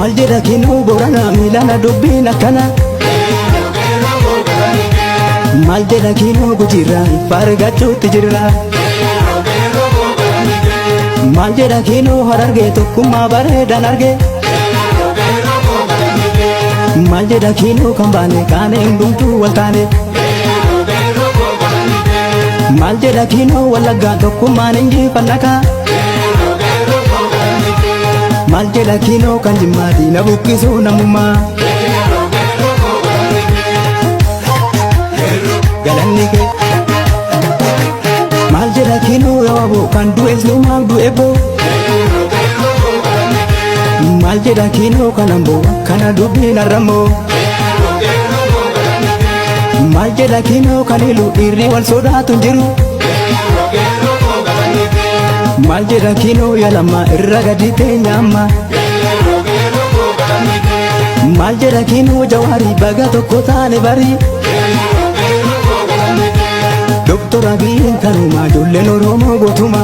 Maal jedha kinoo Boorana miilana dubbiin akkana. Maal jedha kinoo Gujiirraa ifa argachuutti jirra. Maal jedha kinoo Harargee tokkummaa bareedan arge. Maal jedha kinoo kan baane kaane hundumtuu wal taane. Maal jedha kinoo Wallaggaa tokkummaan injifannakaa. Maal jedha kinoo kan Jimmaa diina buqqisuu namummaa. Galanni kee. Maal jedha kinoo yaaboo kan du'es numaaf du'e boo. Maal jedha kinoo kan amboo kana dubbiin arramoo. Maal jedha kinoo kan ilu dhiirri wal sodaatu hin jiru. Maal jedha kinoo yalammaa irra gadi teenya amma. Maal jedha kinoo Jawaarii baga tokko taane barii. Doktor Abiyyiin kanuma ijoolleen Oromoo gootuma.